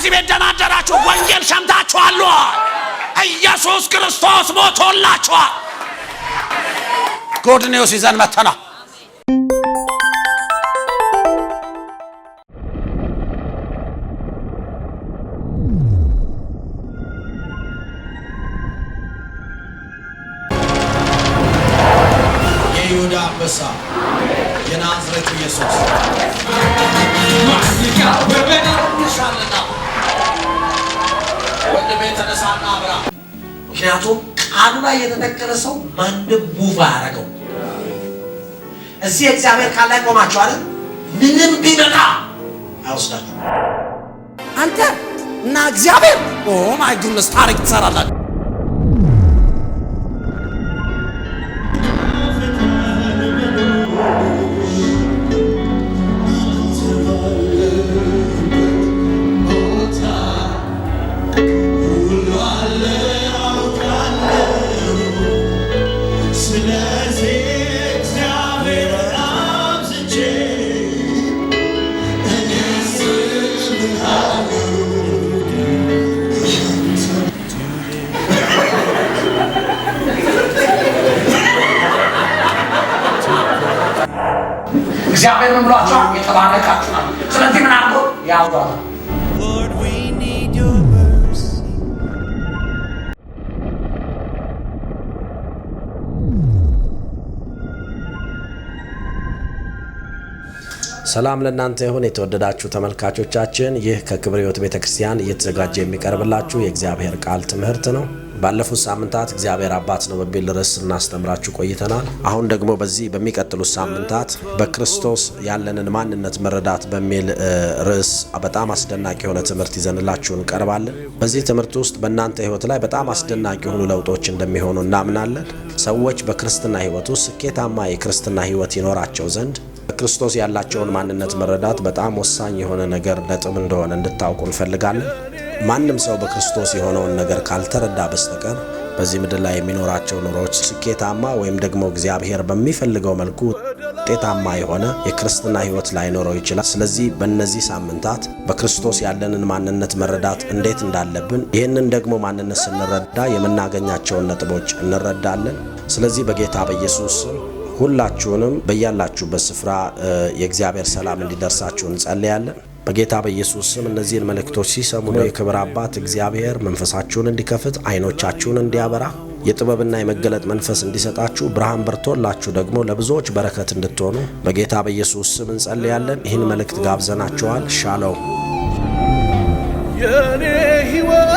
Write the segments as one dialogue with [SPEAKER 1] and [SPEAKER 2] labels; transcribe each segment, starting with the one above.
[SPEAKER 1] እዚህ ቤት ደህና አደራችሁ። ወንጌል ሰምታችኋል። ኢየሱስ ክርስቶስ ሞቶላችኋል። Good news ይዘን መተናል።
[SPEAKER 2] የይሁዳ አንበሳ የናዝሬቱ ኢየሱስ
[SPEAKER 1] ይሻልና ወንድሜ ተነሳና አብራ። ምክንያቱም ቃሉ ላይ የተተከለ ሰው ማንም move አያደርገው። እዚህ የእግዚአብሔር ቃል ላይ ቆማችኋል። ምንም ቢመጣ አይወስዳችሁ። አንተ እና እግዚአብሔር oh my goodness ታሪክ ትሰራላችሁ።
[SPEAKER 2] ስለዚህ እግዚአብሔር አብዝቼ
[SPEAKER 1] እግዚአብሔር ምን ብሏቸዋል? የተባረካችሁ ናችሁ። ስለዚህ ምን አድርጎ ያዟታል።
[SPEAKER 2] Lord, we need your mercy.
[SPEAKER 3] ሰላም ለእናንተ ይሁን የተወደዳችሁ ተመልካቾቻችን፣ ይህ ከክብር ሕይወት ቤተ ክርስቲያን እየተዘጋጀ የሚቀርብላችሁ የእግዚአብሔር ቃል ትምህርት ነው። ባለፉት ሳምንታት እግዚአብሔር አባት ነው በሚል ርዕስ እናስተምራችሁ ቆይተናል። አሁን ደግሞ በዚህ በሚቀጥሉት ሳምንታት በክርስቶስ ያለንን ማንነት መረዳት በሚል ርዕስ በጣም አስደናቂ የሆነ ትምህርት ይዘንላችሁ እንቀርባለን። በዚህ ትምህርት ውስጥ በእናንተ ሕይወት ላይ በጣም አስደናቂ የሆኑ ለውጦች እንደሚሆኑ እናምናለን። ሰዎች በክርስትና ሕይወት ውስጥ ስኬታማ የክርስትና ሕይወት ይኖራቸው ዘንድ በክርስቶስ ያላቸውን ማንነት መረዳት በጣም ወሳኝ የሆነ ነገር ነጥብ እንደሆነ እንድታውቁ እንፈልጋለን። ማንም ሰው በክርስቶስ የሆነውን ነገር ካልተረዳ በስተቀር በዚህ ምድር ላይ የሚኖራቸው ኑሮዎች ስኬታማ ወይም ደግሞ እግዚአብሔር በሚፈልገው መልኩ ውጤታማ የሆነ የክርስትና ሕይወት ላይኖረው ይችላል። ስለዚህ በእነዚህ ሳምንታት በክርስቶስ ያለንን ማንነት መረዳት እንዴት እንዳለብን፣ ይህንን ደግሞ ማንነት ስንረዳ የምናገኛቸውን ነጥቦች እንረዳለን። ስለዚህ በጌታ በኢየሱስ ስም ሁላችሁንም በያላችሁበት ስፍራ የእግዚአብሔር ሰላም እንዲደርሳችሁ እንጸልያለን። በጌታ በኢየሱስ ስም እነዚህን መልእክቶች ሲሰሙ የክብር አባት እግዚአብሔር መንፈሳችሁን እንዲከፍት፣ አይኖቻችሁን እንዲያበራ፣ የጥበብና የመገለጥ መንፈስ እንዲሰጣችሁ፣ ብርሃን በርቶላችሁ ደግሞ ለብዙዎች በረከት እንድትሆኑ በጌታ በኢየሱስ ስም እንጸልያለን። ይህን መልእክት ጋብዘናችኋል። ሻሎም።
[SPEAKER 2] የኔ ሕይወት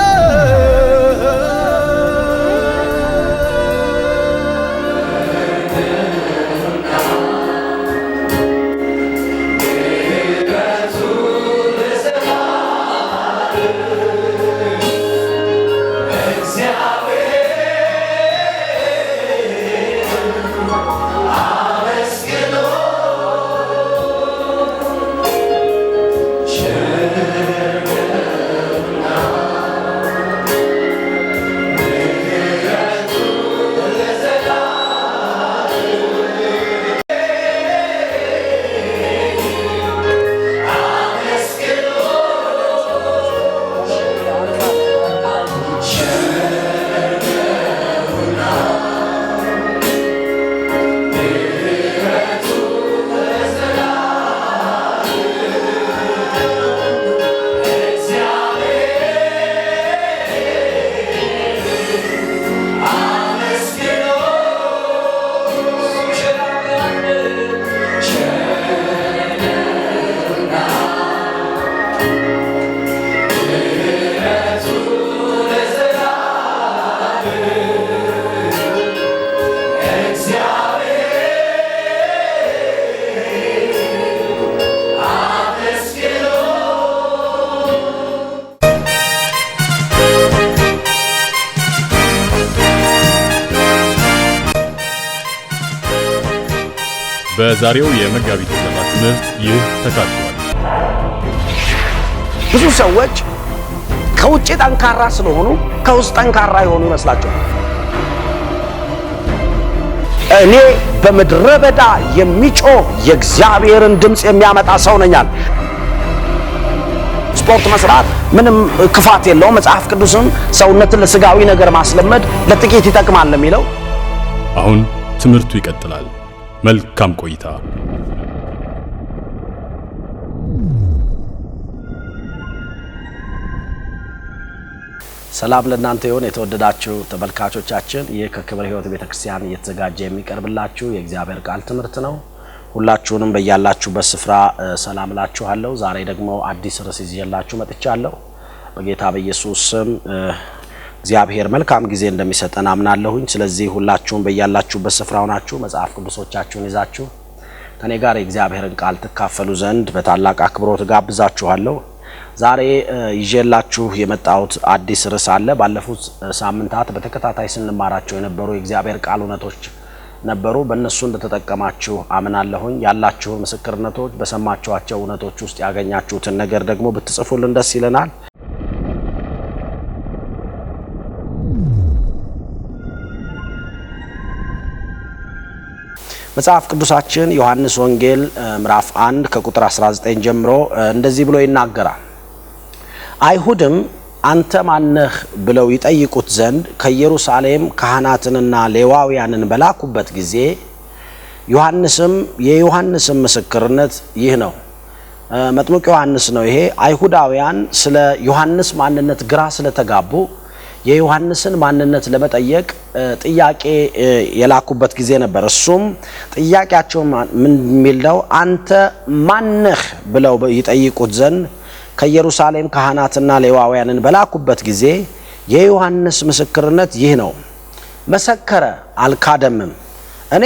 [SPEAKER 4] በዛሬው የመጋቢት ተሰማ ትምህርት ይህ ተካቷል።
[SPEAKER 3] ብዙ ሰዎች ከውጭ ጠንካራ ስለሆኑ ከውስጥ ጠንካራ የሆኑ ይመስላቸዋል። እኔ በምድረ በዳ የሚጮህ የእግዚአብሔርን ድምፅ የሚያመጣ ሰው ነኛል። ስፖርት መስራት ምንም ክፋት የለውም። መጽሐፍ ቅዱስም ሰውነትን ለስጋዊ ነገር ማስለመድ ለጥቂት ይጠቅማል የሚለው።
[SPEAKER 4] አሁን ትምህርቱ ይቀጥላል። መልካም ቆይታ።
[SPEAKER 3] ሰላም ለእናንተ ይሁን የተወደዳችሁ ተመልካቾቻችን። ይህ ከክብር ሕይወት ቤተክርስቲያን እየተዘጋጀ የሚቀርብላችሁ የእግዚአብሔር ቃል ትምህርት ነው። ሁላችሁንም በያላችሁበት ስፍራ ሰላም እላችኋለሁ። ዛሬ ደግሞ አዲስ ርዕስ ይዤላችሁ መጥቻለሁ። በጌታ በኢየሱስ ስም እግዚአብሔር መልካም ጊዜ እንደሚሰጠን አምናለሁኝ። ስለዚህ ሁላችሁም በያላችሁበት ስፍራ ሆናችሁ መጽሐፍ ቅዱሶቻችሁን ይዛችሁ ከኔ ጋር የእግዚአብሔርን ቃል ትካፈሉ ዘንድ በታላቅ አክብሮት ጋብዛችኋለሁ። ዛሬ ይዤላችሁ የመጣሁት አዲስ ርዕስ አለ። ባለፉት ሳምንታት በተከታታይ ስንማራቸው የነበሩ የእግዚአብሔር ቃል እውነቶች ነበሩ። በእነሱ እንደተጠቀማችሁ አምናለሁኝ። ያላችሁን ምስክርነቶች፣ በሰማችኋቸው እውነቶች ውስጥ ያገኛችሁትን ነገር ደግሞ ብትጽፉልን ደስ ይለናል። መጽሐፍ ቅዱሳችን ዮሐንስ ወንጌል ምዕራፍ 1 ከቁጥር 19 ጀምሮ እንደዚህ ብሎ ይናገራል። አይሁድም አንተ ማነህ ብለው ይጠይቁት ዘንድ ከኢየሩሳሌም ካህናትንና ሌዋውያንን በላኩበት ጊዜ የዮሐንስም ምስክርነት ይህ ነው። መጥምቅ ዮሐንስ ነው ይሄ። አይሁዳውያን ስለ ዮሐንስ ማንነት ግራ ስለተጋቡ የዮሐንስን ማንነት ለመጠየቅ ጥያቄ የላኩበት ጊዜ ነበር። እሱም ጥያቄያቸው ምን የሚል ነው? አንተ ማነህ ብለው ይጠይቁት ዘንድ ከኢየሩሳሌም ካህናትና ሌዋውያንን በላኩበት ጊዜ የዮሐንስ ምስክርነት ይህ ነው። መሰከረ፣ አልካደምም። እኔ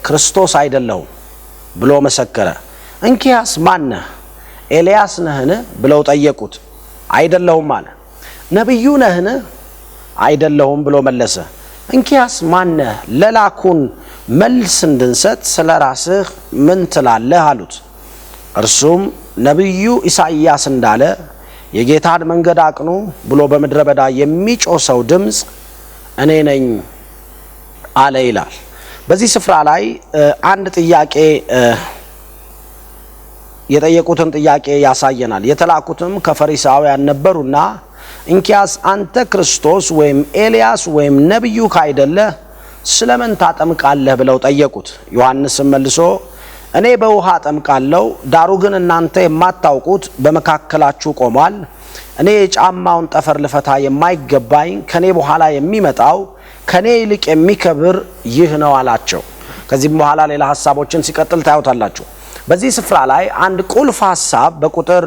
[SPEAKER 3] ክርስቶስ አይደለሁም ብሎ መሰከረ። እንኪያስ ማነህ? ኤልያስ ነህን ብለው ጠየቁት። አይደለሁም አለ። ነቢዩ ነህን? አይደለሁም ብሎ መለሰ። እንኪያስ ማነህ? ለላኩን መልስ እንድንሰጥ ስለ ራስህ ምን ትላለህ አሉት። እርሱም ነቢዩ ኢሳይያስ እንዳለ የጌታን መንገድ አቅኑ ብሎ በምድረ በዳ የሚጮህ ሰው ድምፅ እኔ ነኝ አለ ይላል። በዚህ ስፍራ ላይ አንድ ጥያቄ የጠየቁትን ጥያቄ ያሳየናል። የተላኩትም ከፈሪሳውያን ነበሩና እንኪያስ አንተ ክርስቶስ ወይም ኤልያስ ወይም ነቢዩ ካይደለህ ስለምን ታጠምቃለህ ብለው ጠየቁት። ዮሐንስም መልሶ እኔ በውሃ አጠምቃለሁ፣ ዳሩ ግን እናንተ የማታውቁት በመካከላችሁ ቆሟል። እኔ የጫማውን ጠፈር ልፈታ የማይገባኝ ከኔ በኋላ የሚመጣው ከኔ ይልቅ የሚከብር ይህ ነው አላቸው። ከዚህም በኋላ ሌላ ሀሳቦችን ሲቀጥል ታዩታላችሁ። በዚህ ስፍራ ላይ አንድ ቁልፍ ሀሳብ በቁጥር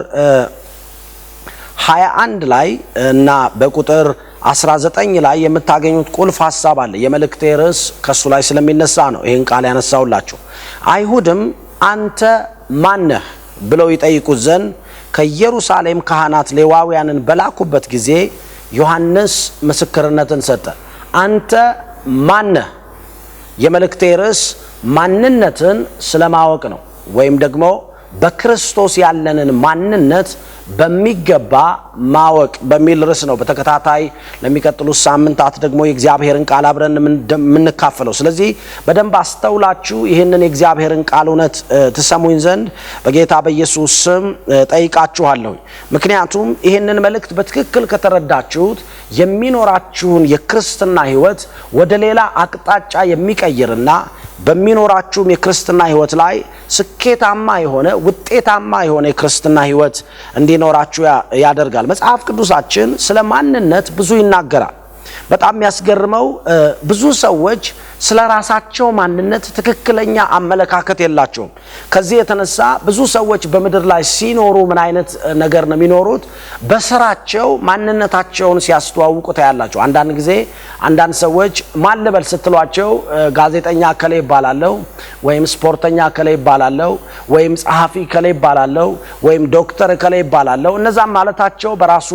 [SPEAKER 3] 21 ላይ እና በቁጥር 19 ላይ የምታገኙት ቁልፍ ሀሳብ አለ። የመልእክቴ ርዕስ ከሱ ላይ ስለሚነሳ ነው ይህን ቃል ያነሳውላችሁ። አይሁድም አንተ ማነህ ብለው ይጠይቁት ዘንድ ከኢየሩሳሌም ካህናት ሌዋውያንን በላኩበት ጊዜ ዮሐንስ ምስክርነትን ሰጠ። አንተ ማነህ? የመልእክቴ ርዕስ ማንነትን ስለማወቅ ነው፣ ወይም ደግሞ በክርስቶስ ያለንን ማንነት በሚገባ ማወቅ በሚል ርዕስ ነው። በተከታታይ ለሚቀጥሉት ሳምንታት ደግሞ የእግዚአብሔርን ቃል አብረን የምንካፈለው። ስለዚህ በደንብ አስተውላችሁ ይህንን የእግዚአብሔርን ቃል እውነት ትሰሙኝ ዘንድ በጌታ በኢየሱስ ስም ጠይቃችኋለሁ። ምክንያቱም ይህንን መልእክት በትክክል ከተረዳችሁት የሚኖራችሁን የክርስትና ሕይወት ወደ ሌላ አቅጣጫ የሚቀይርና በሚኖራችሁም የክርስትና ሕይወት ላይ ስኬታማ የሆነ ውጤታማ የሆነ የክርስትና ሕይወት እንዲኖራችሁ ያደርጋል። መጽሐፍ ቅዱሳችን ስለ ማንነት ብዙ ይናገራል። በጣም የሚያስገርመው ብዙ ሰዎች ስለ ራሳቸው ማንነት ትክክለኛ አመለካከት የላቸውም። ከዚህ የተነሳ ብዙ ሰዎች በምድር ላይ ሲኖሩ ምን አይነት ነገር ነው የሚኖሩት? በስራቸው ማንነታቸውን ሲያስተዋውቁ ታያላቸው። አንዳንድ ጊዜ አንዳንድ ሰዎች ማን ልበል ስትሏቸው ጋዜጠኛ እከሌ ይባላለሁ፣ ወይም ስፖርተኛ እከሌ ይባላለሁ፣ ወይም ጸሐፊ እከሌ ይባላለሁ፣ ወይም ዶክተር እከሌ ይባላለሁ። እነዛም ማለታቸው በራሱ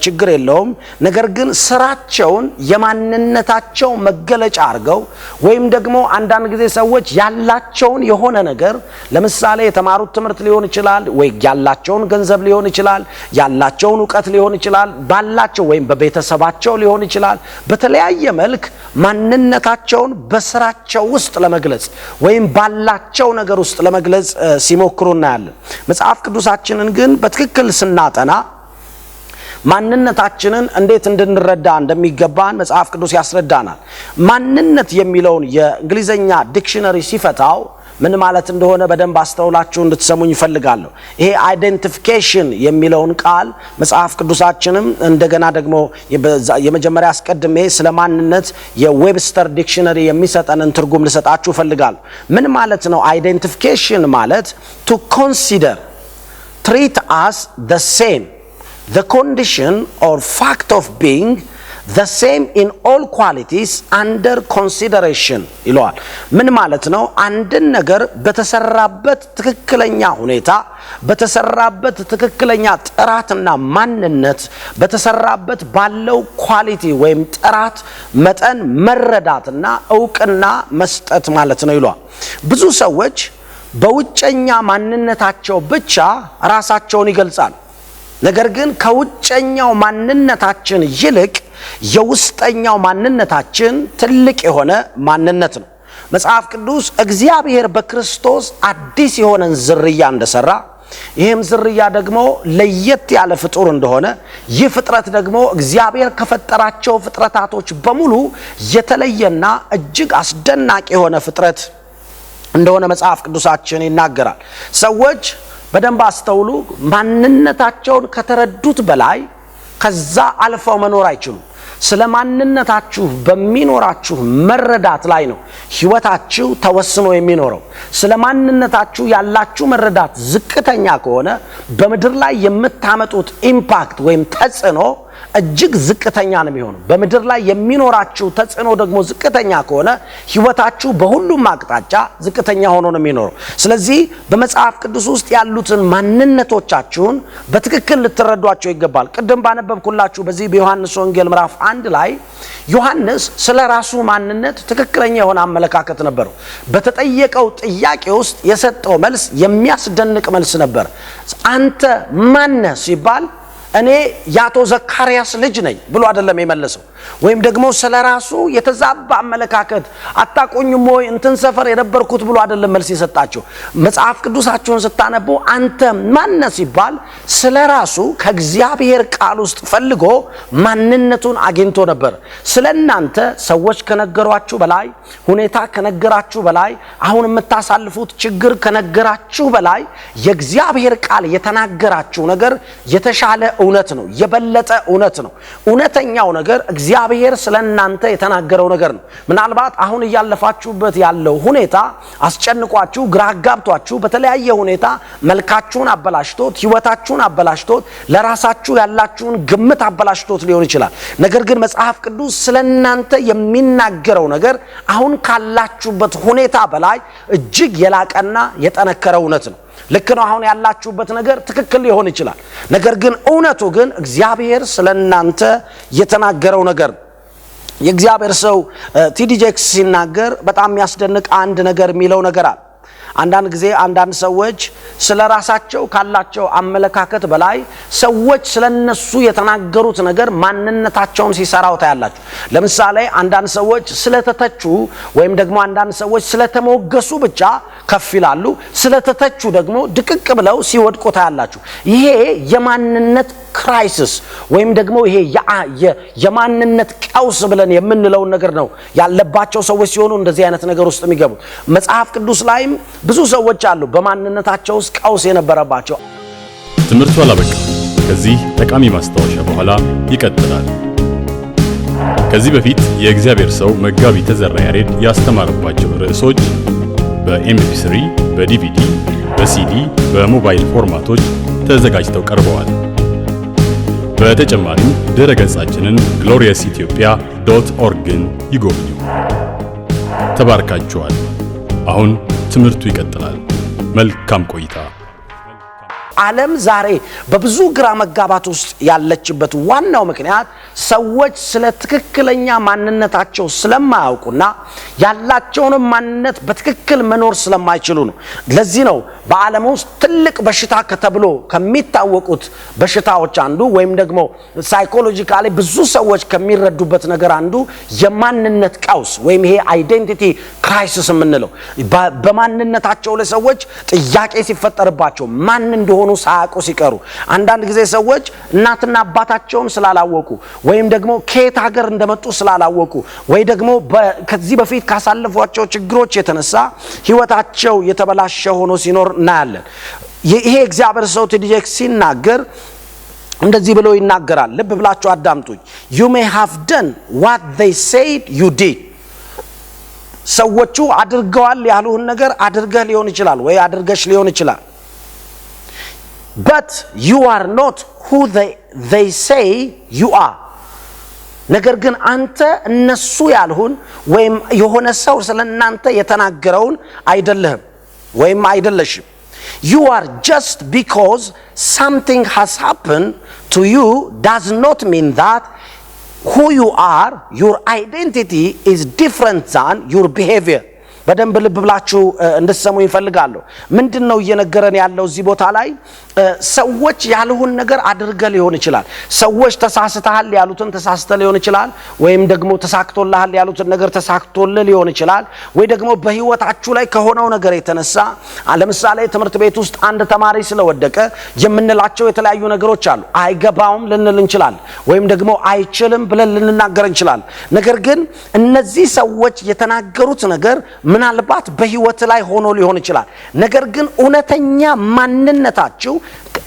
[SPEAKER 3] ችግር የለውም። ነገር ግን ስራቸውን የማንነታቸው መገለጫ አድርገው ወይም ደግሞ አንዳንድ ጊዜ ሰዎች ያላቸውን የሆነ ነገር ለምሳሌ የተማሩት ትምህርት ሊሆን ይችላል፣ ወይ ያላቸውን ገንዘብ ሊሆን ይችላል፣ ያላቸውን እውቀት ሊሆን ይችላል፣ ባላቸው ወይም በቤተሰባቸው ሊሆን ይችላል። በተለያየ መልክ ማንነታቸውን በስራቸው ውስጥ ለመግለጽ ወይም ባላቸው ነገር ውስጥ ለመግለጽ ሲሞክሩ እናያለን። መጽሐፍ ቅዱሳችንን ግን በትክክል ስናጠና ማንነታችንን እንዴት እንድንረዳ እንደሚገባን መጽሐፍ ቅዱስ ያስረዳናል። ማንነት የሚለውን የእንግሊዘኛ dictionary ሲፈታው ምን ማለት እንደሆነ በደንብ አስተውላችሁ እንድትሰሙኝ እፈልጋለሁ። ይሄ identification የሚለውን ቃል መጽሐፍ ቅዱሳችንም እንደገና ደግሞ የመጀመሪያ አስቀድሜ ስለ ማንነት የ Webster dictionary የሚሰጠንን ትርጉም ልሰጣችሁ እፈልጋለሁ። ምን ማለት ነው? Identification ማለት to consider, treat as the same, the condition or fact of being the same in all qualities under consideration ይለዋል። ምን ማለት ነው? አንድን ነገር በተሰራበት ትክክለኛ ሁኔታ፣ በተሰራበት ትክክለኛ ጥራትና ማንነት፣ በተሰራበት ባለው quality ወይም ጥራት መጠን መረዳትና እውቅና መስጠት ማለት ነው ይለዋል። ብዙ ሰዎች በውጨኛ ማንነታቸው ብቻ ራሳቸውን ይገልጻሉ። ነገር ግን ከውጨኛው ማንነታችን ይልቅ የውስጠኛው ማንነታችን ትልቅ የሆነ ማንነት ነው። መጽሐፍ ቅዱስ እግዚአብሔር በክርስቶስ አዲስ የሆነን ዝርያ እንደሰራ፣ ይህም ዝርያ ደግሞ ለየት ያለ ፍጡር እንደሆነ፣ ይህ ፍጥረት ደግሞ እግዚአብሔር ከፈጠራቸው ፍጥረታቶች በሙሉ የተለየና እጅግ አስደናቂ የሆነ ፍጥረት እንደሆነ መጽሐፍ ቅዱሳችን ይናገራል። ሰዎች በደንብ አስተውሉ። ማንነታቸውን ከተረዱት በላይ ከዛ አልፈው መኖር አይችሉም። ስለ ማንነታችሁ በሚኖራችሁ መረዳት ላይ ነው ሕይወታችሁ ተወስኖ የሚኖረው። ስለ ማንነታችሁ ያላችሁ መረዳት ዝቅተኛ ከሆነ በምድር ላይ የምታመጡት impact ወይም ተጽዕኖ እጅግ ዝቅተኛ ነው የሚሆነው። በምድር ላይ የሚኖራችሁ ተጽዕኖ ደግሞ ዝቅተኛ ከሆነ ሕይወታችሁ በሁሉም አቅጣጫ ዝቅተኛ ሆኖ ነው የሚኖረው። ስለዚህ በመጽሐፍ ቅዱስ ውስጥ ያሉትን ማንነቶቻችሁን በትክክል ልትረዷቸው ይገባል። ቅድም ባነበብኩላችሁ በዚህ በዮሐንስ ወንጌል ምዕራፍ 1 ላይ ዮሐንስ ስለ ራሱ ማንነት ትክክለኛ የሆነ አመለካከት ነበረው። በተጠየቀው ጥያቄ ውስጥ የሰጠው መልስ የሚያስደንቅ መልስ ነበር። አንተ ማነህ ሲባል እኔ የአቶ ዘካርያስ ልጅ ነኝ ብሎ አይደለም የመለሰው። ወይም ደግሞ ስለ ራሱ የተዛባ አመለካከት፣ አታቆኝም ወይ፣ እንትን ሰፈር የነበርኩት ብሎ አይደለም መልስ የሰጣቸው። መጽሐፍ ቅዱሳችሁን ስታነቡ አንተ ማነህ ሲባል ስለ ራሱ ከእግዚአብሔር ቃል ውስጥ ፈልጎ ማንነቱን አግኝቶ ነበር። ስለ እናንተ ሰዎች ከነገሯችሁ በላይ፣ ሁኔታ ከነገራችሁ በላይ፣ አሁን የምታሳልፉት ችግር ከነገራችሁ በላይ የእግዚአብሔር ቃል የተናገራችሁ ነገር የተሻለ እውነት ነው፣ የበለጠ እውነት ነው። እውነተኛው ነገር እግዚአብሔር ስለ እናንተ የተናገረው ነገር ነው። ምናልባት አሁን እያለፋችሁበት ያለው ሁኔታ አስጨንቋችሁ፣ ግራ አጋብቷችሁ፣ በተለያየ ሁኔታ መልካችሁን አበላሽቶት፣ ህይወታችሁን አበላሽቶት፣ ለራሳችሁ ያላችሁን ግምት አበላሽቶት ሊሆን ይችላል። ነገር ግን መጽሐፍ ቅዱስ ስለ እናንተ የሚናገረው ነገር አሁን ካላችሁበት ሁኔታ በላይ እጅግ የላቀና የጠነከረ እውነት ነው። ልክ ነው። አሁን ያላችሁበት ነገር ትክክል ሊሆን ይችላል። ነገር ግን እውነቱ ግን እግዚአብሔር ስለ እናንተ የተናገረው ነገር ነው። የእግዚአብሔር ሰው ቲዲ ጄክስ ሲናገር በጣም የሚያስደንቅ አንድ ነገር የሚለው ነገር አለ። አንዳንድ ጊዜ አንዳንድ ሰዎች ስለ ራሳቸው ካላቸው አመለካከት በላይ ሰዎች ስለ እነሱ የተናገሩት ነገር ማንነታቸውን ሲሰራው ታያላችሁ። ለምሳሌ አንዳንድ ሰዎች ስለተተቹ ወይም ደግሞ አንዳንድ ሰዎች ስለተሞገሱ ብቻ ከፍ ይላሉ። ስለተተቹ ደግሞ ድቅቅ ብለው ሲወድቁ ታያላችሁ። ይሄ የማንነት crisis ወይም ደግሞ ይሄ የማንነት ቀውስ ብለን የምንለውን ነገር ነው ያለባቸው ሰዎች ሲሆኑ እንደዚህ አይነት ነገር ውስጥ የሚገቡት። መጽሐፍ ቅዱስ ላይም ብዙ ሰዎች አሉ በማንነታቸው ውስጥ ቀውስ የነበረባቸው።
[SPEAKER 4] ትምህርቱ አላበቃም። ከዚህ ጠቃሚ ማስታወሻ በኋላ ይቀጥላል። ከዚህ በፊት የእግዚአብሔር ሰው መጋቢ ተዘራ ያሬድ ያስተማረባቸው ርዕሶች በ MP3፣ በ DVD፣ በ CD፣ በሞባይል format ኦች ተዘጋጅተው ቀርበዋል። በተጨማሪም ድረ ገጻችንን gloriousethiopia.org ን ይጎብኙ። ተባርካችኋል። አሁን ትምህርቱ ይቀጥላል። መልካም ቆይታ።
[SPEAKER 3] ዓለም ዛሬ በብዙ ግራ መጋባት ውስጥ ያለችበት ዋናው ምክንያት ሰዎች ስለ ትክክለኛ ማንነታቸው ስለማያውቁና ያላቸውንም ማንነት በትክክል መኖር ስለማይችሉ ነው። ለዚህ ነው በዓለም ውስጥ ትልቅ በሽታ ከተብሎ ከሚታወቁት በሽታዎች አንዱ ወይም ደግሞ psychologically ብዙ ሰዎች ከሚረዱበት ነገር አንዱ የማንነት ቀውስ ወይም ይሄ identity crisis የምንለው፣ በማንነታቸው ላይ ሰዎች ጥያቄ ሲፈጠርባቸው፣ ማን እንደሆኑ እንደሆኑ ሳያውቁ ሲቀሩ፣ አንዳንድ ጊዜ ሰዎች እናትና አባታቸውን ስላላወቁ ወይም ደግሞ ከየት ሀገር እንደመጡ ስላላወቁ ወይ ደግሞ ከዚህ በፊት ካሳለፏቸው ችግሮች የተነሳ ሕይወታቸው የተበላሸ ሆኖ ሲኖር እናያለን። ይሄ እግዚአብሔር ሰው ቲዲ ጄክስ ሲናገር እንደዚህ ብሎ ይናገራል። ልብ ብላችሁ አዳምጡኝ። "You may have done what they said you did." ሰዎቹ አድርገዋል ያሉህን ነገር አድርገህ ሊሆን ይችላል ወይ አድርገሽ ሊሆን ይችላል። "But you are not who they say you are." ነገር ግን አንተ እነሱ ያሉህን ወይም የሆነ ሰው ስለ እናንተ የተናገረውን አይደለህም ወይም አይደለሽም። "You are just because something has happened to you does not mean that who you are. Your identity is different than your behavior." በደንብ ልብ ብላችሁ እንድትሰሙ እፈልጋለሁ። ምንድን ነው እየነገረን ያለው እዚህ ቦታ ላይ? ሰዎች ያሉህን ነገር አድርገህ ሊሆን ይችላል። ሰዎች ተሳስተሃል ያሉትን ተሳስተህ ሊሆን ይችላል። ወይም ደግሞ ተሳክቶልሃል ያሉትን ነገር ተሳክቶልህ ሊሆን ይችላል። ወይ ደግሞ በህይወታችሁ ላይ ከሆነው ነገር የተነሳ፣ ለምሳሌ ትምህርት ቤት ውስጥ አንድ ተማሪ ስለወደቀ የምንላቸው የተለያዩ ነገሮች አሉ። አይገባውም ልንል እንችላለን። ወይም ደግሞ አይችልም ብለን ልንናገር እንችላለን። ነገር ግን እነዚህ ሰዎች የተናገሩት ነገር ምናልባት በህይወት ላይ ሆኖ ሊሆን ይችላል። ነገር ግን እውነተኛ ማንነታችሁ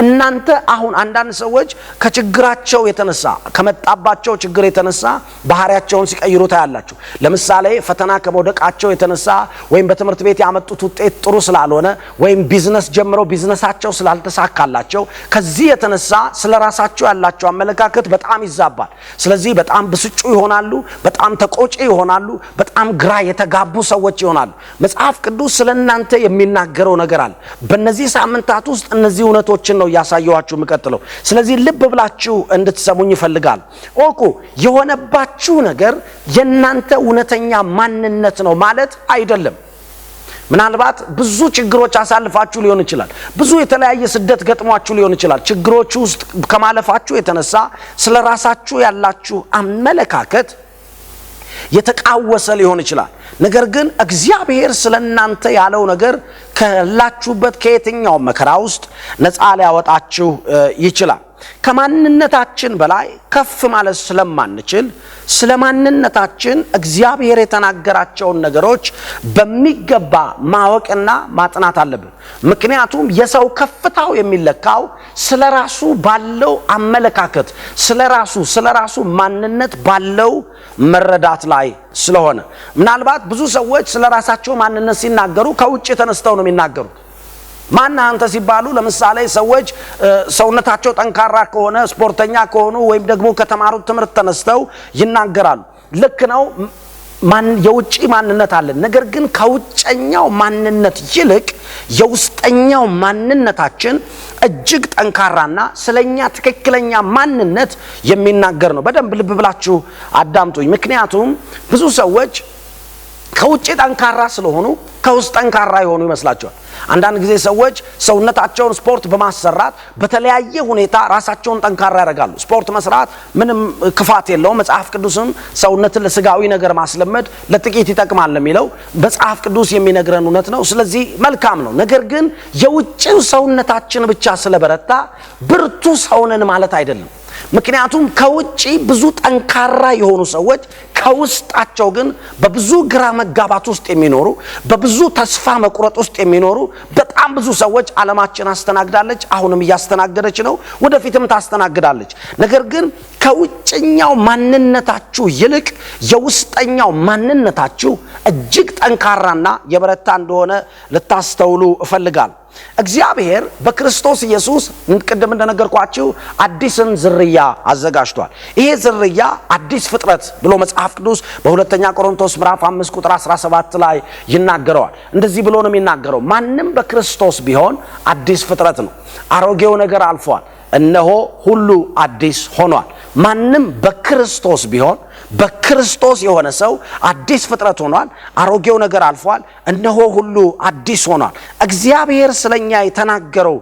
[SPEAKER 3] እናንተ አሁን አንዳንድ ሰዎች ከችግራቸው የተነሳ፣ ከመጣባቸው ችግር የተነሳ ባህሪያቸውን ሲቀይሩ ታያላችሁ። ለምሳሌ ፈተና ከመውደቃቸው የተነሳ ወይም በትምህርት ቤት ያመጡት ውጤት ጥሩ ስላልሆነ ወይም ቢዝነስ ጀምረው ቢዝነሳቸው ስላልተሳካላቸው ከዚህ የተነሳ ስለ ራሳቸው ያላቸው አመለካከት በጣም ይዛባል። ስለዚህ በጣም ብስጩ ይሆናሉ፣ በጣም ተቆጪ ይሆናሉ፣ በጣም ግራ የተጋቡ ሰዎች ይሆናሉ። መጽሐፍ ቅዱስ ስለ እናንተ የሚናገረው ነገር አለ። በእነዚህ ሳምንታት ውስጥ እነዚህ እውነቶችን ነው እያሳየኋችሁ የምቀጥለው። ስለዚህ ልብ ብላችሁ እንድትሰሙኝ እፈልጋለሁ። እወቁ፣ የሆነባችሁ ነገር የእናንተ እውነተኛ ማንነት ነው ማለት አይደለም። ምናልባት ብዙ ችግሮች አሳልፋችሁ ሊሆን ይችላል። ብዙ የተለያየ ስደት ገጥሟችሁ ሊሆን ይችላል። ችግሮች ውስጥ ከማለፋችሁ የተነሳ ስለ ራሳችሁ ያላችሁ አመለካከት የተቃወሰ ሊሆን ይችላል። ነገር ግን እግዚአብሔር ስለ እናንተ ያለው ነገር ካላችሁበት ከየትኛውም መከራ ውስጥ ነፃ ሊያወጣችሁ ይችላል። ከማንነታችን በላይ ከፍ ማለት ስለማንችል ስለ ማንነታችን እግዚአብሔር የተናገራቸውን ነገሮች በሚገባ ማወቅና ማጥናት አለብን። ምክንያቱም የሰው ከፍታው የሚለካው ስለ ራሱ ባለው አመለካከት፣ ስለ ራሱ ማንነት ባለው መረዳት ላይ ስለሆነ፣ ምናልባት ብዙ ሰዎች ስለ ራሳቸው ማንነት ሲናገሩ ከውጭ ተነስተው ነው የሚናገሩት። ማነህ አንተ ሲባሉ፣ ለምሳሌ ሰዎች ሰውነታቸው ጠንካራ ከሆነ፣ ስፖርተኛ ከሆኑ ወይም ደግሞ ከተማሩት ትምህርት ተነስተው ይናገራሉ። ልክ ነው። የውጭ ማንነት አለን። ነገር ግን ከውጨኛው ማንነት ይልቅ የውስጠኛው ማንነታችን እጅግ ጠንካራና ስለኛ ትክክለኛ ማንነት የሚናገር ነው። በደንብ ልብ ብላችሁ አዳምጡኝ። ምክንያቱም ብዙ ሰዎች ከውጭ ጠንካራ ስለሆኑ ከውስጥ ጠንካራ የሆኑ ይመስላቸዋል። አንዳንድ ጊዜ ሰዎች ሰውነታቸውን ስፖርት በማሰራት በተለያየ ሁኔታ ራሳቸውን ጠንካራ ያደርጋሉ። ስፖርት መስራት ምንም ክፋት የለውም። መጽሐፍ ቅዱስም ሰውነትን ለስጋዊ ነገር ማስለመድ ለጥቂት ይጠቅማል የሚለው መጽሐፍ ቅዱስ የሚነግረን እውነት ነው። ስለዚህ መልካም ነው። ነገር ግን የውጭው ሰውነታችን ብቻ ስለበረታ ብርቱ ሰው ነን ማለት አይደለም። ምክንያቱም ከውጭ ብዙ ጠንካራ የሆኑ ሰዎች ከውስጣቸው ግን በብዙ ግራ መጋባት ውስጥ የሚኖሩ፣ በብዙ ተስፋ መቁረጥ ውስጥ የሚኖሩ በጣም ብዙ ሰዎች ዓለማችን አስተናግዳለች። አሁንም እያስተናገደች ነው። ወደፊትም ታስተናግዳለች። ነገር ግን ከውጭኛው ማንነታችሁ ይልቅ የውስጠኛው ማንነታችሁ እጅግ ጠንካራና የበረታ እንደሆነ ልታስተውሉ እፈልጋለሁ። እግዚአብሔር በክርስቶስ ኢየሱስ ቅድም እንደነገርኳችሁ አዲስን ዝርያ አዘጋጅቷል። ይሄ ዝርያ አዲስ ፍጥረት ብሎ መጽሐፍ ቅዱስ በሁለተኛ ቆሮንቶስ ምዕራፍ 5 ቁጥር 17 ላይ ይናገረዋል። እንደዚህ ብሎ ነው የሚናገረው፣ ማንም በክርስቶስ ቢሆን አዲስ ፍጥረት ነው፣ አሮጌው ነገር አልፏል፣ እነሆ ሁሉ አዲስ ሆኗል። ማንም በክርስቶስ ቢሆን፣ በክርስቶስ የሆነ ሰው አዲስ ፍጥረት ሆኗል። አሮጌው ነገር አልፏል፣ እነሆ ሁሉ አዲስ ሆኗል። እግዚአብሔር ስለኛ የተናገረው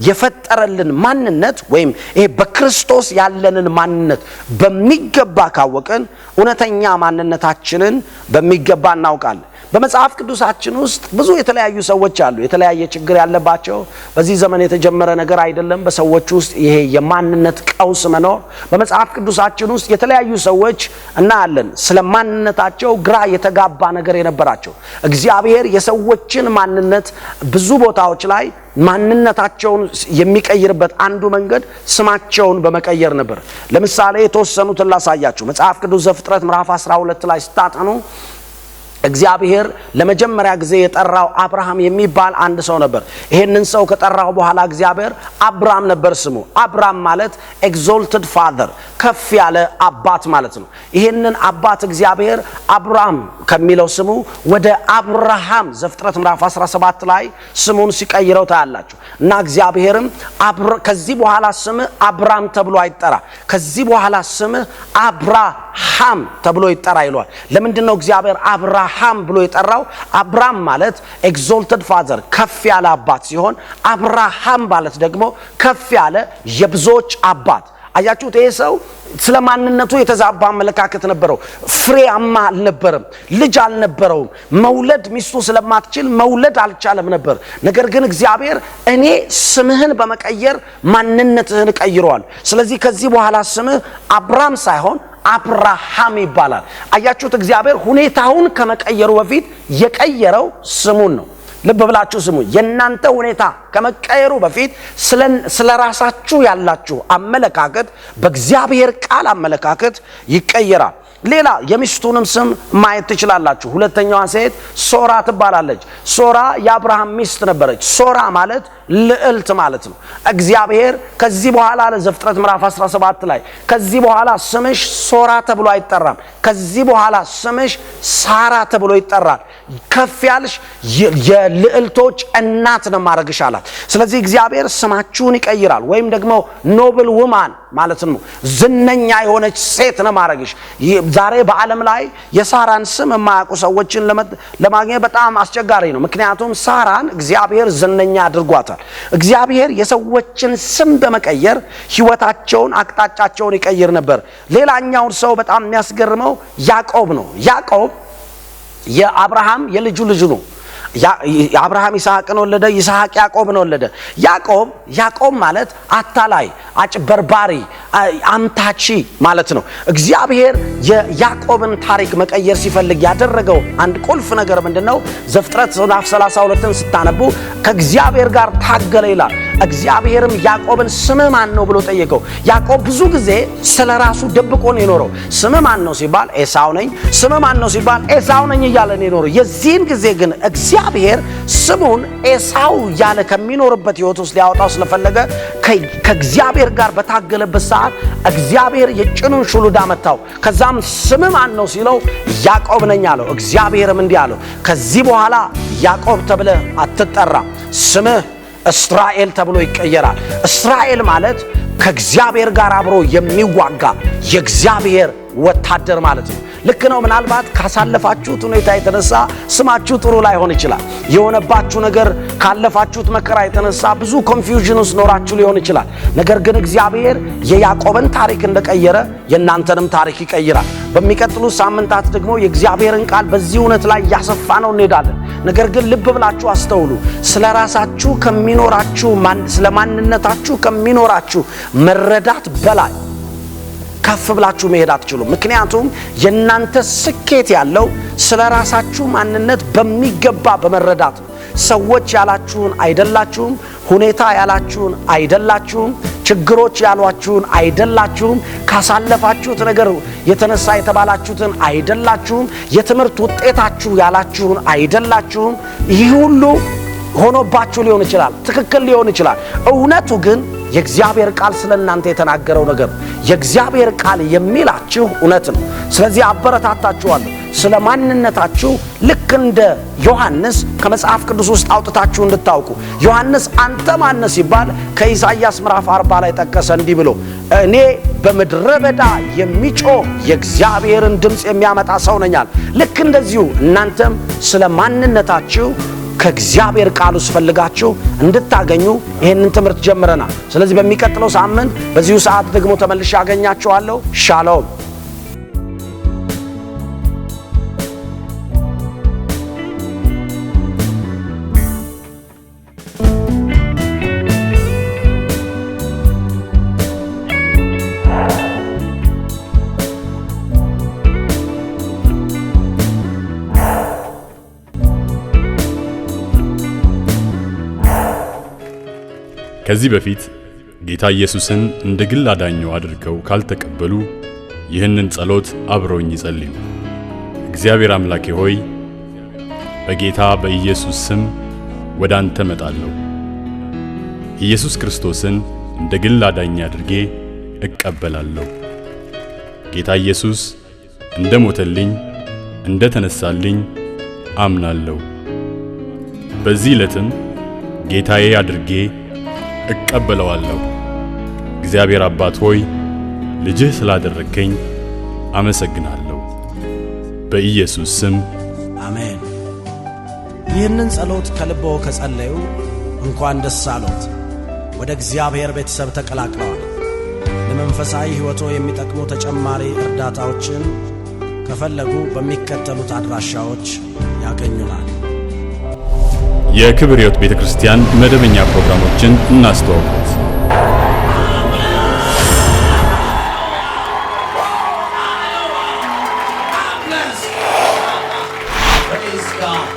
[SPEAKER 3] የፈጠረልን ማንነት ወይም ይሄ በክርስቶስ ያለንን ማንነት በሚገባ ካወቅን እውነተኛ ማንነታችንን በሚገባ እናውቃለን። በመጽሐፍ ቅዱሳችን ውስጥ ብዙ የተለያዩ ሰዎች አሉ፣ የተለያየ ችግር ያለባቸው። በዚህ ዘመን የተጀመረ ነገር አይደለም። በሰዎች ውስጥ ይሄ የማንነት ቀውስ መኖር በመጽሐፍ ቅዱሳችን ውስጥ የተለያዩ ሰዎች እናያለን። ስለ ማንነታቸው ግራ የተጋባ ነገር የነበራቸው። እግዚአብሔር የሰዎችን ማንነት ብዙ ቦታዎች ላይ ማንነታቸውን የሚቀይርበት አንዱ መንገድ ስማቸውን በመቀየር ነበር። ለምሳሌ የተወሰኑትን ላሳያችሁ። መጽሐፍ ቅዱስ ዘፍጥረት ምዕራፍ 12 ላይ ስታጠኑ እግዚአብሔር ለመጀመሪያ ጊዜ የጠራው አብርሃም የሚባል አንድ ሰው ነበር። ይሄንን ሰው ከጠራው በኋላ እግዚአብሔር አብራም ነበር ስሙ። አብራም ማለት exalted father፣ ከፍ ያለ አባት ማለት ነው። ይሄንን አባት እግዚአብሔር አብራም ከሚለው ስሙ ወደ አብርሃም ዘፍጥረት ምዕራፍ 17 ላይ ስሙን ሲቀይረው ታያላችሁ። እና እግዚአብሔርም ከዚህ በኋላ ስምህ አብራም ተብሎ አይጠራ፣ ከዚህ በኋላ ስምህ አብርሃም ተብሎ ይጠራ ይለዋል። ለምንድን ነው እግዚአብሔር አብርሃም ብሎ የጠራው? አብራም ማለት exalted father፣ ከፍ ያለ አባት ሲሆን አብርሃም ማለት ደግሞ ከፍ ያለ የብዙዎች አባት። አያችሁት? ይሄ ሰው ስለ ማንነቱ የተዛባ አመለካከት ነበረው። ፍሬያማ አልነበረም። ልጅ አልነበረውም። መውለድ ሚስቱ ስለማትችል መውለድ አልቻለም ነበር። ነገር ግን እግዚአብሔር እኔ ስምህን በመቀየር ማንነትህን እቀይረዋል። ስለዚህ ከዚህ በኋላ ስምህ አብራም ሳይሆን አብርሃም ይባላል። አያችሁት? እግዚአብሔር ሁኔታውን ከመቀየሩ በፊት የቀየረው ስሙን ነው። ልብ ብላችሁ ስሙ። የእናንተ ሁኔታ ከመቀየሩ በፊት ስለ ራሳችሁ ያላችሁ አመለካከት በእግዚአብሔር ቃል አመለካከት ይቀየራል። ሌላ የሚስቱንም ስም ማየት ትችላላችሁ። ሁለተኛዋ ሴት ሶራ ትባላለች። ሶራ የአብርሃም ሚስት ነበረች። ሶራ ማለት ልዕልት ማለት ነው። እግዚአብሔር ከዚህ በኋላ ለዘፍጥረት ምዕራፍ 17 ላይ ከዚህ በኋላ ስምሽ ሶራ ተብሎ አይጠራም፣ ከዚህ በኋላ ስምሽ ሳራ ተብሎ ይጠራል። ከፍ ያልሽ የልዕልቶች እናት ነው ማድረግሽ አላት። ስለዚህ እግዚአብሔር ስማችሁን ይቀይራል፣ ወይም ደግሞ noble woman ማለት ነው፣ ዝነኛ የሆነች ሴት ነው ማድረግሽ። ዛሬ በዓለም ላይ የሳራን ስም የማያውቁ ሰዎችን ለማግኘት በጣም አስቸጋሪ ነው። ምክንያቱም ሳራን እግዚአብሔር ዝነኛ አድርጓታል። እግዚአብሔር የሰዎችን ስም በመቀየር ሕይወታቸውን፣ አቅጣጫቸውን ይቀይር ነበር። ሌላኛውን ሰው በጣም የሚያስገርመው ያዕቆብ ነው። ያዕቆብ የአብርሃም የልጁ ልጅ ነው። አብርሃም ይስሐቅን ወለደ፣ ይስሐቅ ያዕቆብን ወለደ። ያዕቆብ ማለት አታላይ፣ አጭበርባሪ፣ አምታቺ ማለት ነው። እግዚአብሔር የያዕቆብን ታሪክ መቀየር ሲፈልግ ያደረገው አንድ ቁልፍ ነገር ምንድነው? ዘፍጥረት ምዕራፍ 32ን ስታነቡ ከእግዚአብሔር ጋር ታገለ ይላል። እግዚአብሔርም ያዕቆብን ስምህ ማን ነው ብሎ ጠየቀው። ያዕቆብ ብዙ ጊዜ ስለ ራሱ ደብቆ ነው የኖረው። ስምህ ማን ነው ሲባል ኤሳው ነኝ፣ ስምህ ማን ነው ሲባል ኤሳው ነኝ እያለ ነው የኖረው። የዚህን ጊዜ ግን እግዚአብሔር ስሙን ኤሳው እያለ ከሚኖርበት ሕይወት ውስጥ ሊያወጣው ስለፈለገ ከእግዚአብሔር ጋር በታገለበት ሰዓት እግዚአብሔር የጭኑን ሹሉዳ መታው። ከዛም ስምህ ማን ነው ሲለው ያዕቆብ ነኝ አለው። እግዚአብሔርም እንዲህ አለው፣ ከዚህ በኋላ ያዕቆብ ተብለህ አትጠራም፣ ስምህ እስራኤል ተብሎ ይቀየራል። እስራኤል ማለት ከእግዚአብሔር ጋር አብሮ የሚዋጋ የእግዚአብሔር ወታደር ማለት ነው። ልክ ነው። ምናልባት ካሳለፋችሁት ሁኔታ የተነሳ ስማችሁ ጥሩ ላይሆን ይችላል። የሆነባችሁ ነገር ካለፋችሁት መከራ የተነሳ ብዙ confusion ውስጥ ኖራችሁ ሊሆን ይችላል። ነገር ግን እግዚአብሔር የያዕቆብን ታሪክ እንደቀየረ የእናንተንም ታሪክ ይቀይራል። በሚቀጥሉት ሳምንታት ደግሞ የእግዚአብሔርን ቃል በዚህ እውነት ላይ እያሰፋ ነው እንሄዳለን። ነገር ግን ልብ ብላችሁ አስተውሉ። ስለራሳችሁ ከሚኖራችሁ ስለማንነታችሁ ከሚኖራችሁ መረዳት በላይ ከፍ ብላችሁ መሄድ አትችሉም። ምክንያቱም የእናንተ ስኬት ያለው ስለራሳችሁ ማንነት በሚገባ በመረዳት ነው። ሰዎች ያላችሁን አይደላችሁም፣ ሁኔታ ያላችሁን አይደላችሁም፣ ችግሮች ያሏችሁን አይደላችሁም፣ ካሳለፋችሁት ነገር የተነሳ የተባላችሁትን አይደላችሁም፣ የትምህርት ውጤታችሁ ያላችሁን አይደላችሁም። ይህ ሁሉ ሆኖባችሁ ሊሆን ይችላል፣ ትክክል ሊሆን ይችላል። እውነቱ ግን የእግዚአብሔር ቃል ስለእናንተ የተናገረው ነገር የእግዚአብሔር ቃል የሚላችሁ እውነት ነው። ስለዚህ አበረታታችኋለሁ። ስለ ማንነታችሁ ልክ እንደ ዮሐንስ ከመጽሐፍ ቅዱስ ውስጥ አውጥታችሁ እንድታውቁ። ዮሐንስ አንተ ማን ነህ ሲባል ከኢሳይያስ ምዕራፍ 40 ላይ ጠቀሰ እንዲህ ብሎ፣ እኔ በምድረ በዳ የሚጮህ የእግዚአብሔርን ድምፅ የሚያመጣ ሰው ነኝ አለ። ልክ እንደዚሁ እናንተም ስለ ማንነታችሁ ከእግዚአብሔር ቃል ውስጥ ፈልጋችሁ እንድታገኙ ይሄንን ትምህርት ጀምረናል። ስለዚህ በሚቀጥለው ሳምንት በዚሁ ሰዓት ደግሞ ተመልሼ አገኛችኋለሁ። ሻሎም።
[SPEAKER 4] ከዚህ በፊት ጌታ ኢየሱስን እንደ ግል አዳኞ አድርገው ካልተቀበሉ ይህንን ጸሎት አብረውኝ ይጸልዩ። እግዚአብሔር አምላኬ ሆይ፣ በጌታ በኢየሱስ ስም ወደ አንተ እመጣለሁ። ኢየሱስ ክርስቶስን እንደ ግል አዳኝ አድርጌ እቀበላለሁ። ጌታ ኢየሱስ እንደ ሞተልኝ፣ እንደ ተነሳልኝ አምናለሁ። በዚህ ዕለትም ጌታዬ አድርጌ እቀበለዋለሁ። እግዚአብሔር አባት ሆይ፣ ልጅህ ስላደረግከኝ አመሰግናለሁ። በኢየሱስ ስም
[SPEAKER 3] አሜን። ይህንን ጸሎት ከልቦ ከጸለዩ እንኳን ደስ አሎት፣ ወደ እግዚአብሔር ቤተሰብ ተቀላቅለዋል። ለመንፈሳዊ ሕይወቶ የሚጠቅሙ ተጨማሪ እርዳታዎችን ከፈለጉ በሚከተሉት አድራሻዎች ያገኙናል።
[SPEAKER 4] የክብር ሕይወት ቤተ ክርስቲያን መደበኛ ፕሮግራሞችን እናስተዋውቁት።
[SPEAKER 1] Praise God.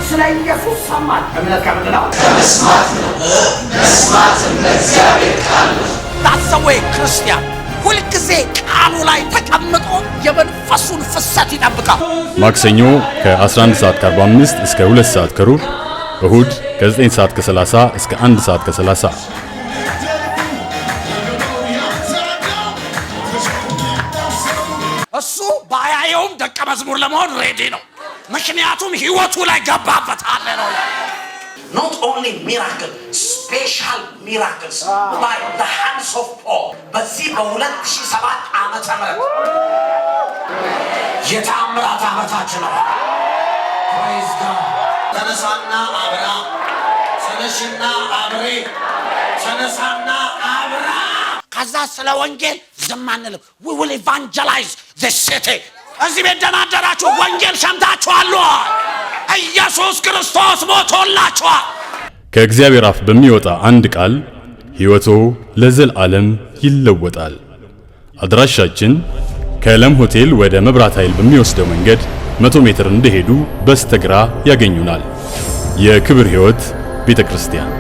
[SPEAKER 1] ስለ ኢየሱስ ሰማን። እምነት ከምንድን ነው? That's the way ክርስቲያን ሁልጊዜ ቃሉ ላይ ተቀምጦ የመንፈሱን ፍሰት ይጠብቃል።
[SPEAKER 4] ማክሰኞ ከ11 ሰዓት ከ45 እስከ 2 ሰዓት ከሩብ፣ እሁድ ከ9 ሰዓት ከ30 እስከ 1 ሰዓት ከ30።
[SPEAKER 1] እሱ ባያየውም ደቀ መዝሙር ለመሆን ready ነው። ምክንያቱም ህይወቱ ላይ ገባበት። ሃሌሉያ። Not only miracle, special miracles by the hands of Paul። በዚህ በ2007 ዓመተ ምህረት የተአምራት ዓመታችን ነው። Praise God። ተነሳና አብራ፣ ተነሽና አብሬ፣ ተነሳና አብራ። ከዛ ስለ ወንጌል ዝም አንልም። We will evangelize the city። እዚህ ቤት ደህና አደራችሁ። ወንጌል ሰምታችኋል። ኢየሱስ ክርስቶስ ሞቶላችኋል።
[SPEAKER 4] ከእግዚአብሔር አፍ በሚወጣ አንድ ቃል ሕይወቶ ለዘላለም ይለወጣል። አድራሻችን ከለም ሆቴል ወደ መብራት ኃይል በሚወስደው መንገድ 100 ሜትር እንደሄዱ በስተግራ ያገኙናል። የክብር ሕይወት ቤተ ክርስቲያን።